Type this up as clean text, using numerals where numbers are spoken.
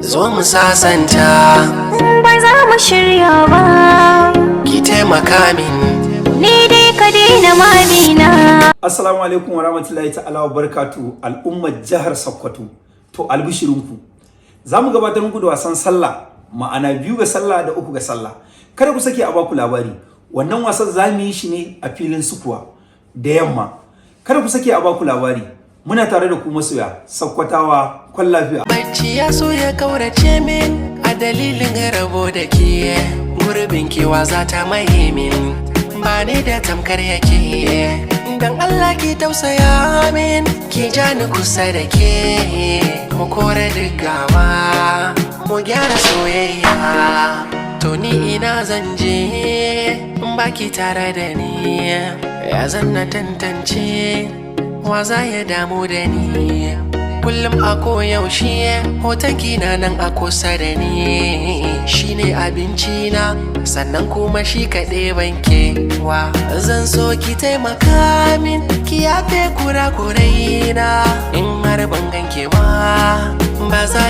Zo mu sasanta. Ba za mu shirya ba. Ki taimaka min. Ni dai ka daina mamina. Assalamu alaikum wa rahmatullahi ta'ala wa barakatu, al'ummar jihar Sokoto. To, albishirinku. Za mu gabatar muku da wasan sallah, ma'ana 2 ga sallah da 3 ga sallah. Kada ku sake a baku labari. Wannan wasan za mu yi shi ne a filin sukuwa da yamma. Kada ku sake a baku labari. Muna tare da ku masoya, Sakkwatawa, kwan lafiya. Bacci ya so ya kaurace min a dalilin rabo da ke. Gurbin kewa za ta maye min, ba ni da tamkar yake. Dan Allah ki tausaya min, ki ja ni kusa da ke, mu kore duk gawa, mu gyara soyayya. To, ni ina zan je in baki tare da ni? Ya zan na tantance wa za ya damu da ni? Kullum a koyaushe hoton na nan a kusa da ni, shine abinci na, sannan kuma shi kaɗai banke wa. Zan so ki taimaka min, ki yafe kurakurai na. In har ban ganke ba, ba za